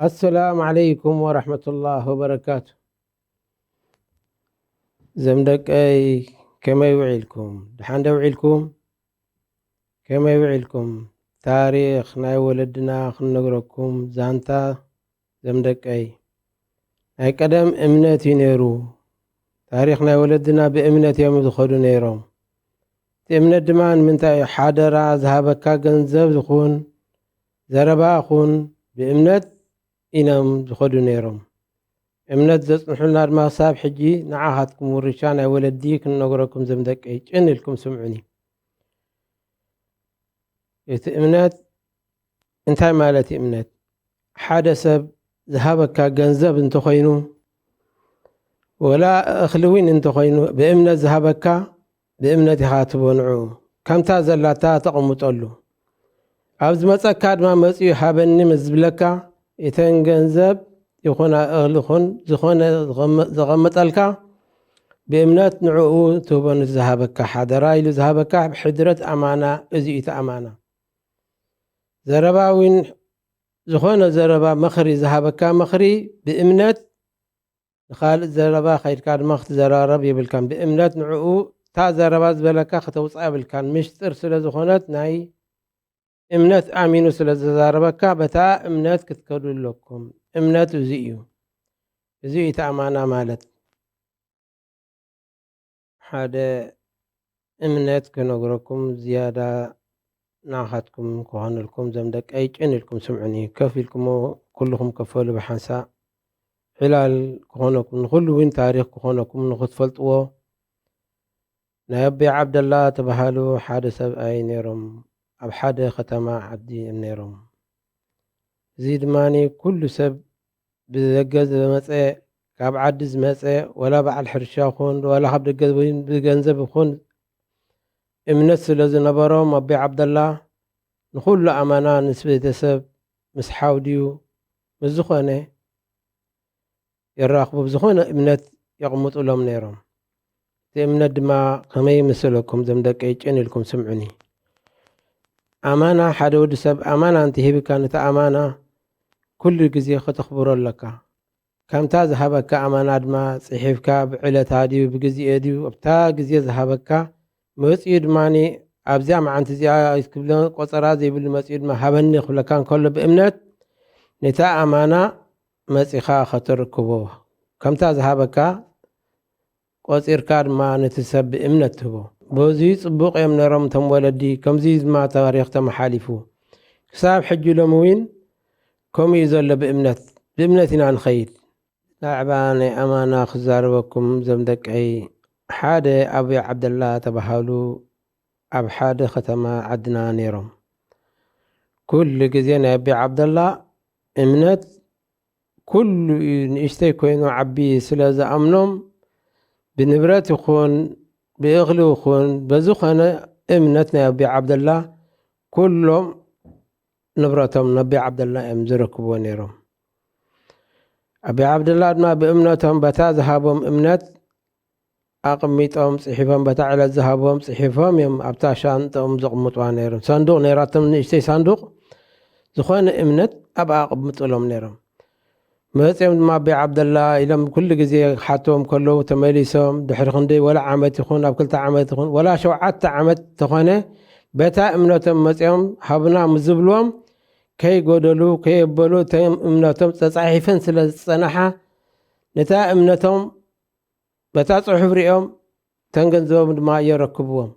ኣሰላሙ ዓለይኩም ወረሕመቱላህ ወበረካቱ። ዘም ደቀይ፣ ከመይ ውዒልኩም? ደሓን ዶ ውዒልኩም? ከመይ ውዒልኩም? ታሪኽ ናይ ወለድና ክንነግረኩም ዛንታ። ዘም ደቀይ፣ ናይ ቀደም እምነት እዩ ነይሩ። ታሪኽ ናይ ወለድና ብእምነት እዮም ዝኸዱ ነይሮም። እቲ እምነት ድማ ንምንታይ እዩ? ሓደራ ዝሃበካ ገንዘብ ዝኹን፣ ዘረባ ኹን፣ ብእምነት ኢኖም ዝኸዱ ነይሮም። እምነት ዘጽንሑልና ድማ ክሳብ ሕጂ ንዓኻትኩም ውርሻ ናይ ወለዲ ክንነግረኩም፣ ዘም ደቀይ፣ ጭን ኢልኩም ስምዑኒ። እቲ እምነት እንታይ ማለት እዩ? እምነት ሓደ ሰብ ዝሃበካ ገንዘብ እንተኾይኑ፣ ወላ እኽሊ እውን እንተኾይኑ፣ ብእምነት ዝሃበካ፣ ብእምነት ኢኻ ትህቦ ንዕኡ። ከምታ ዘላታ ተቐምጠሉ። ኣብ ዝመጸካ ድማ መጺኡ ሃበኒ ምስ ዝብለካ፣ እተን ገንዘብ ይኹና እኽሊ ኹን ዝኾነ ዝቐመ-፣ ዘቐመጠልካ፣ ብእምነት ንዕኡ ትህቦ፣ ነቲ ዝሃበካ ሓደራ ኢሉ ዝሃበካ ብሕድረት ኣማና፣ እዚ እዩ እቲ ኣማና። ዘረባ እውን ዝኾነ ዘረባ፣ ምኽሪ ዝሃበካ ምኽሪ ብእምነት፣ ንኻልእ ዘረባ ከይድካ ድማ ክትዘራረብ የብልካን። ብእምነት ንዕኡ እታ ዘረባ ዝበለካ ከተውፅኣ የብልካን። ምሽጥር ስለ ዝኾነት፣ ናይ እምነት ኣሚኑ ስለ ዘዛረበካ፣ በታ እምነት ክትከዱ ኣለኩም። እምነት እዚ እዩ። እዚ እዩ እቲ ኣማና ማለት። ሓደ እምነት ክነግረኩም ዝያዳ ንዓኻትኩም ክኾነልኩም፣ ዘም ደቀይ፣ ጭን ኢልኩም ስምዑኒ። ከፍ ኢልኩሞ ኩልኹም ከፈሉ ብሓንሳእ። ዕላል ክኾነኩም፣ ንኹሉ እውን ታሪኽ ክኾነኩም ንኽትፈልጥዎ፣ ናይ ኣቦይ ዓብደላ ተባሃሉ ሓደ ሰብኣይ ነይሮም። ኣብ ሓደ ከተማ ዓዲ እዮም ነይሮም። እዚ ድማ ኩሉ ሰብ ብደገ ዝመጸ፣ ካብ ዓዲ ዝመጸ፣ ወላ በዓል ሕርሻ ኹን፣ ወላ ካብ ደገ ወይ ብገንዘብ ኹን፣ እምነት ስለ ዝነበሮም፣ ኣቦይ ዓብደላ ንኹሉ ኣማና፣ ምስ ቤተሰብ፣ ምስ ሓው ድዩ፣ ምስ ዝኾነ የራኽቡ፣ ብዝኾነ እምነት የቕምጡሎም ነይሮም። እቲ እምነት ድማ ከመይ ይመስለኩም፣ ዘም ደቀይ፣ ጭን ኢልኩም ስምዑኒ። ኣማና፣ ሓደ ወዲ ሰብ ኣማና እንተሂብካ፣ ነቲ ኣማና ኩሉ ግዜ ከተኽብሮ ኣለካ። ከምታ ዝሃበካ ኣማና ድማ ጽሒፍካ፣ ብዕለታ ድዩ፣ ብግዜኡ ድዩ፣ ኣብታ ግዜ ዝሃበካ መጺኡ ድማ፣ ኣብዚኣ መዓንቲ እዚኣ ኣይትክብለን፣ ቆጸራ ዘይብሉ መጺኡ ድማ ሃበኒ ክብለካ እንከሎ፣ ብእምነት ነታ ኣማና መጺኻ ከተርክቦ። ከምታ ዝሃበካ ቆጺርካ ድማ ነቲ ሰብ ብእምነት ትህቦ። በዚ ጽቡቕ እዮም ነይሮም እቶም ወለዲ። ከምዚ ድማ ታሪኽ ተመሓሊፉ። ክሳብ ሕጂ ሎሚ እውን ከምኡ እዩ ዘሎ ብእምነት። ብእምነት ኢና ንኸይድ። ብዛዕባ ናይ ኣማና ክዛረበኩም፣ ዘም ደቀይ፣ ሓደ ኣቡይ ዓብደላ ተባሃሉ ኣብ ሓደ ከተማ ዓድና ነይሮም። ኩሉ ግዜ ናይ ኣቡይ ዓብደላ እምነት ኩሉ እዩ፣ ንእሽተይ ኮይኑ ዓቢ ስለ ዝኣምኖም፣ ብንብረት ይኹን ብእኽሊ ይኹን በዝኾነ እምነት ናይ ኣቡይ ዓብደላ ኩሎም ንብረቶም ነቢ ዓብደላ እዮም ዝረክብዎ ነይሮም። ኣቢ ዓብደላ ድማ ብእምነቶም በታ ዝሃቦም እምነት ኣቕሚጦም ጽሒፎም፣ በታ ዕለት ዝሃቦም ጽሒፎም እዮም ኣብታ ሻንጥኦም ዘቕምጥዋ ነይሮም። ሳንዱቕ ነይራቶም፣ ንእሽተይ ሳንዱቕ፣ ዝኾነ እምነት ኣብኣ ኣቕምጥሎም ነይሮም። መጺኦም ድማ ኣቢ ዓብደላ ኢሎም ኩሉ ግዜ ክሓትዎም ከለዉ፣ ተመሊሶም ድሕሪ ክንደይ፣ ወላ ዓመት ይኹን፣ ኣብ ክልተ ዓመት ይኹን፣ ወላ ሸውዓተ ዓመት ተኾነ፣ በታ እምነቶም መጺኦም ሃቡና ምስ ዝብልዎም፣ ከይጎደሉ፣ ከየበሉ፣ እተን እምነቶም ተጻሒፈን ስለ ዝጸናሓ፣ ነታ እምነቶም በታ ጽሑፍ ሪኦም ተን ገንዘቦም ድማ የረክብዎም።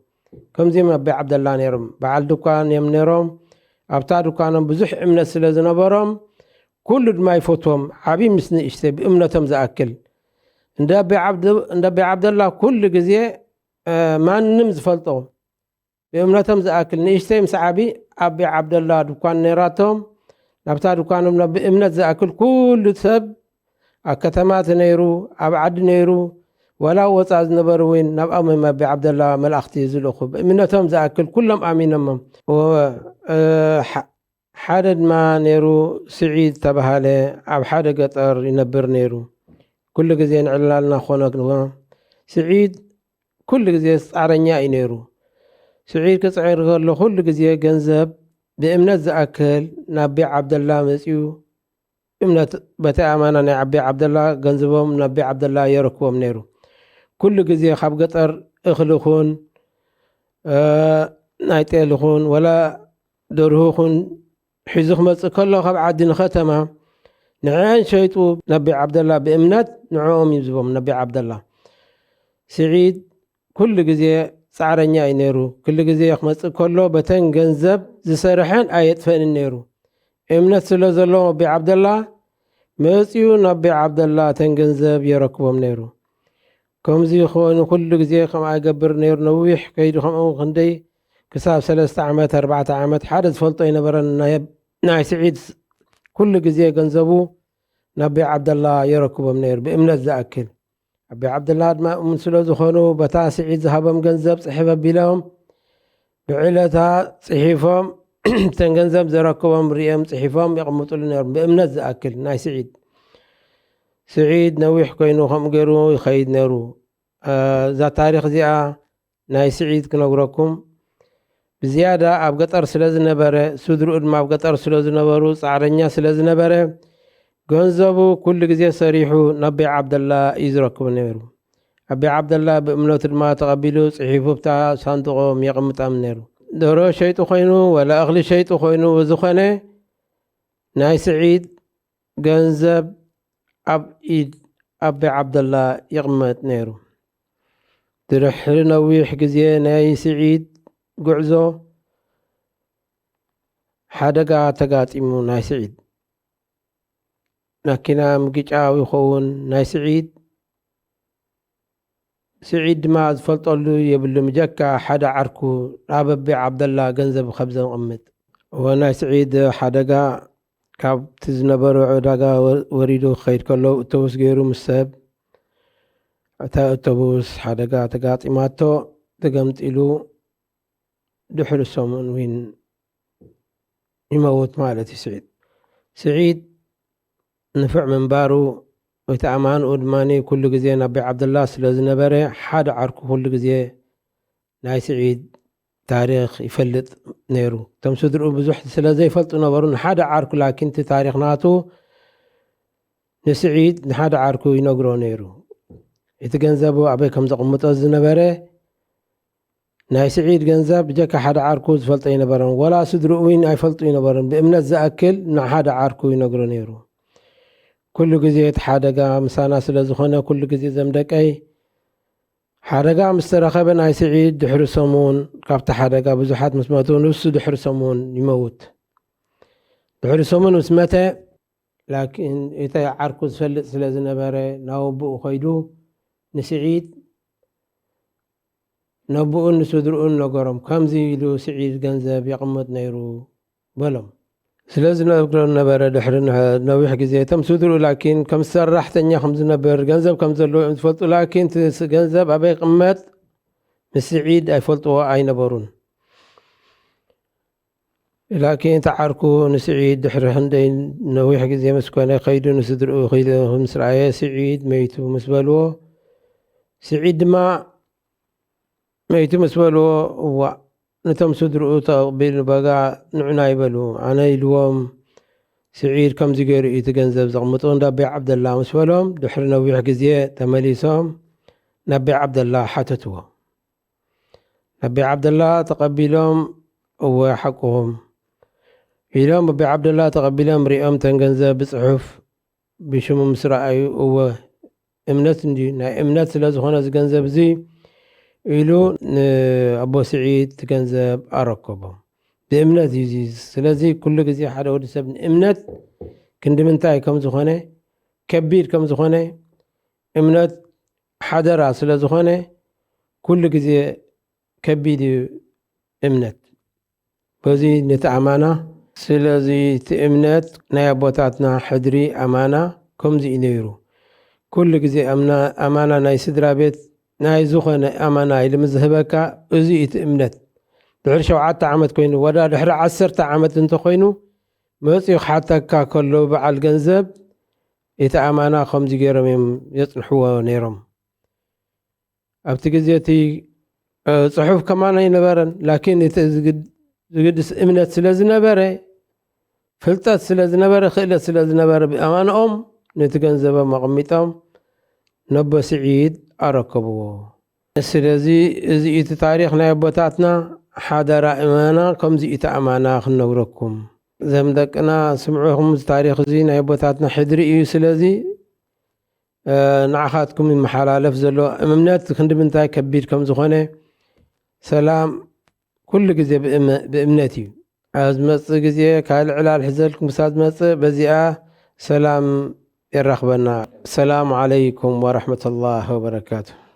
ከምዚኦም ኣቢ ዓብደላ ነይሮም። በዓል ድኳን እዮም ነይሮም። ኣብታ ድኳኖም ብዙሕ እምነት ስለ ዝነበሮም ኩሉ ድማ ይፈትዎም። ዓብዪ ምስ ንእሽተይ ብእምነቶም ዝኣክል እንደ ኣቢ ዓብደላ ኩሉ ግዜ ማንም ዝፈልጦ ብእምነቶም ዝኣክል ንእሽተይ ምስ ዓቢ ኣቢ ዓብደላ ድኳን ነይራቶም። ናብታ ድኳኖም ናብ ብእምነት ዝኣክል ኩሉ ሰብ ኣብ ከተማ ተነይሩ ኣብ ዓዲ ነይሩ ዋላ ወፃ ዝነበሩ እውን ናብ ኣሞም ኣቢ ዓብደላ መላእኽቲ ዝልእኹ ብእምነቶም ዝኣክል ኩሎም ኣሚኖሞም። ሓደ ድማ ነይሩ ስዒድ ተባሃለ ኣብ ሓደ ገጠር ይነብር ነይሩ። ኩሉ ግዜ ንዕላልና ክኾነክዎ ስዒድ ኩሉ ግዜ ፃረኛ እዩ ነይሩ። ስዒድ ክፅዕር ከሎ ኩሉ ግዜ ገንዘብ ብእምነት ዝኣክል ናብ ቤ ዓብደላ መፅዩ እምነት በቲ ኣማና ናይ ዓቢ ዓብደላ ገንዘቦም ናብ ቤ ዓብደላ የረክቦም ነይሩ። ኩሉ ግዜ ካብ ገጠር እኽሊ ኹን ናይ ጤል ኹን ወላ ደርሁ ኹን ሒዙ ክመፅእ ከሎ ካብ ዓዲ ንከተማ ንዕን ሸይጡ ነቢ ዓብደላ ብእምነት ንዕኦም እዩ ዝቦም ነቢ ዓብደላ። ስዒድ ኩሉ ግዜ ፃዕረኛ እዩ ነይሩ። ኩሉ ግዜ ክመፅእ ከሎ በተን ገንዘብ ዝሰርሐን ኣየጥፈእንን ነይሩ። እምነት ስለ ዘለዎ ነቢ ዓብደላ መፅኡ ነቢ ዓብደላ ተን ገንዘብ የረክቦም ነይሩ። ከምዚ ኮይኑ ኩሉ ግዜ ከምኣ ይገብር ነይሩ። ነዊሕ ከይዱ ከምኡ ክንደይ ክሳብ ሰለስተ ዓመት ኣርባዕተ ዓመት ሓደ ዝፈልጦ ኣይነበረን። ናይ ስዒድ ኩሉ ግዜ ገንዘቡ ናብ ቤ ዓብደላ የረክቦም ነይሩ ብእምነት ዝኣክል። ኣቢ ዓብደላ ድማ እሙን ስለ ዝኾኑ በታ ስዒድ ዝሃቦም ገንዘብ ፅሕፍ ኣቢሎም ብዕለታ ፅሒፎም እተን ገንዘብ ዘረክቦም ሪኦም ፅሒፎም የቕምጥሉ ነይሮም ብእምነት ዝኣክል ናይ ስዒድ። ስዒድ ነዊሕ ኮይኑ ከምኡ ገይሩ ይኸይድ ነይሩ። እዛ ታሪኽ እዚኣ ናይ ስዒድ ክነግረኩም ብዝያዳ ኣብ ገጠር ስለ ዝነበረ ስድርኡ ድማ ኣብ ገጠር ስለ ዝነበሩ ፃዕረኛ ስለ ዝነበረ ገንዘቡ ኩሉ ግዜ ሰሪሑ ናብ ቤ ዓብደላ እዩ ዝረክቡ ነይሩ። ኣብ ቤ ዓብደላ ብእምነቱ ድማ ተቐቢሉ ፅሒፉ ብታ ሳንጥቆም የቕምጣም ነይሩ። ደሮ ሸይጡ ኮይኑ ወላ እኽሊ ሸይጡ ኮይኑ ዝኾነ ናይ ስዒድ ገንዘብ ኣብ ኢድ ኣቢ ዓብደላ ይቕመጥ ነይሩ። ድሕሪ ነዊሕ ግዜ ናይ ስዒድ ጉዕዞ ሓደጋ ተጋጢሙ ናይ ስዒድ መኪና ምግጫው ይኸውን ናይ ስዒድ ስዒድ ድማ ዝፈልጠሉ የብሉ ምጀካ ሓደ ዓርኩ ናብ ኣቢ ዓብደላ ገንዘብ ከብ ዘቕምጥ። እወ ናይ ስዒድ ሓደጋ ካብቲ ዝነበሮ ዕዳጋ ወሪዱ ክኸይድ ከሎ እተውስ ገይሩ ምስ ሰብ እታ እተውስ ሓደጋ ተጋጢማቶ ተገምጢሉ ድሕሪ ሰሙን ዊን ይመውት ማለት እዩ ስዒድ። ስዒድ ንፍዕ ምንባሩ እቲ ኣማንኡ ድማ ኩሉ ግዜ ናቢ ዓብደላ ስለ ዝነበረ ሓደ ዓርኩ ኩሉ ግዜ ናይ ስዒድ ታሪኽ ይፈልጥ ነይሩ። እቶም ስድርኡ ብዙሕ ስለ ዘይፈልጡ ነበሩ ንሓደ ዓርኩ ላኪን እቲ ታሪኽ ናቱ ንስዒድ ንሓደ ዓርኩ ይነግሮ ነይሩ። እቲ ገንዘቡ ኣበይ ከም ዘቕምጦ ዝነበረ ናይ ስዒድ ገንዘብ ብጀካ ሓደ ዓርኩ ዝፈልጦ ኣይነበረን። ወላ ስድርኡ እውን ኣይፈልጡ ኣይነበረን። ብእምነት ዝኣክል ንሓደ ዓርኩ ይነግሮ ነይሩ። ኩሉ ግዜ እቲ ሓደጋ ምሳና ስለ ዝኾነ ኩሉ ግዜ ዘም ደቀይ ሓደጋ ምስ ተረኸበ ናይ ስዒድ ድሕሪ ሰሙን ካብቲ ሓደጋ ብዙሓት ምስ መቱ ንሱ ድሕሪ ሰሙን ይመውት። ድሕሪ ሰሙን ምስ መተ ላኪን እቲ ዓርኩ ዝፈልጥ ስለ ዝነበረ ናብ ኣቦኡ ከይዱ ንስዒድ ነቦኡን ንስድርኡን ነገሮም። ከምዚ ኢሉ ስዒድ ገንዘብ የቕምጥ ነይሩ በሎም። ስለ ዝነግሮም ነበረ ድሕሪ ነዊሕ ግዜ እቶም ስድርኡ ላኪን ከም ሰራሕተኛ ከም ዝነብር ገንዘብ ከም ዘለዎ እዮም ዝፈልጡ ላኪን እቲ ገንዘብ ኣበይ ይቕመጥ ምስ ስዒድ ኣይፈልጥዎ ኣይነበሩን። ላኪን እቲ ዓርኩ ንስዒድ ድሕሪ ክንደይ ነዊሕ ግዜ ምስ ኮነ ከይዱ ንስድርኡ ክኢሉ ምስ ረኣየ ስዒድ መይቱ ምስ በልዎ ስዒድ ድማ መይቱ ምስ በልዎ እዋእ ነቶም ስድርኡ ተቕቢል በጋ ንዑና ይበሉ ኣነ ኢልዎም ስዒድ ከምዚ ገይሩ እዩ እቲ ገንዘብ ዘቕምጦ እንዳ ቤ ዓብደላ ምስ በሎም ድሕሪ ነዊሕ ግዜ ተመሊሶም ናብ ቤ ዓብደላ ሓተትዎ። ነቢ ዓብደላ ተቐቢሎም እወ ሓቅኹም ኢሎም ነቢ ዓብደላ ተቐቢሎም ሪኦም ተን ገንዘብ ብፅሑፍ ብሽሙ ምስ ረኣዩ እወ እምነት እንድዩ ናይ እምነት ስለ ዝኾነ እዚ ገንዘብ እዚ ኢሉ ንኣቦ ስዒድ እቲ ገንዘብ ኣረከቦም። ብእምነት እዩ እዚ። ስለዚ ኩሉ ግዜ ሓደ ወዲ ሰብ ንእምነት ክንዲ ምንታይ ከም ዝኾነ፣ ከቢድ ከም ዝኾነ፣ እምነት ሓደራ ስለ ዝኾነ ኩሉ ግዜ ከቢድ እዩ እምነት። በዚ ነቲ ኣማና፣ ስለዚ እቲ እምነት ናይ ኣቦታትና ሕድሪ ኣማና ከምዚ እዩ ነይሩ። ኩሉ ግዜ ኣምና-፣ ኣማና ናይ ስድራ ቤት ናይ ዝኾነ ኣማና ኢሉ ምስ ዝህበካ፣ እዚ እቲ እምነት ድሕሪ ሸውዓተ ዓመት ኮይኑ፣ ወላ ድሕሪ ዓሰርተ ዓመት እንተኾይኑ፣ መፂኡ ክሓተካ ከሎ በዓል ገንዘብ፣ እቲ ኣማና ከምዚ ገይሮም እዮም የፅንሕዎ ነይሮም። ኣብቲ ግዜ እቲ፣ እ፣ ፅሑፍ ከማን ኣይነበረን፣ ላኪን እቲ ዝግድ-፣ ዝግድስ እምነት ስለ ዝነበረ፣ ፍልጠት ስለ ዝነበረ፣ ክእለት ስለ ዝነበረ፣ ብኣማንኦም ነቲ ገንዘቦም ኣቐሚጦም ነቦ ስዒድ ኣረከብዎ። ስለዚ እዚ እቲ ታሪኽ ናይ ኣቦታትና ሓደራ እማና፣ ከምዚ እቲ ኣማና ክንነግረኩም። እዞም ደቅና ስምዑኹም፣ እዚ ታሪኽ እዚ ናይ ኣቦታትና ሕድሪ እዩ። ስለዚ፣ እ፣ ንዓኻትኩም ይመሓላለፍ ዘሎ እምነት ክንዲ ምንታይ ከቢድ ከም ዝኾነ፣ ሰላም ኩሉ ግዜ ብእም-፣ ብእምነት እዩ። ኣብ ዝመጽእ ግዜ ካልእ ዕላል ሒዘልኩም ክሳብ ዝመጽእ፣ በዚኣ ሰላም የራኽበና። ሰላም ዓለይኩም ወረሕመቱላህ ወበረካቱ።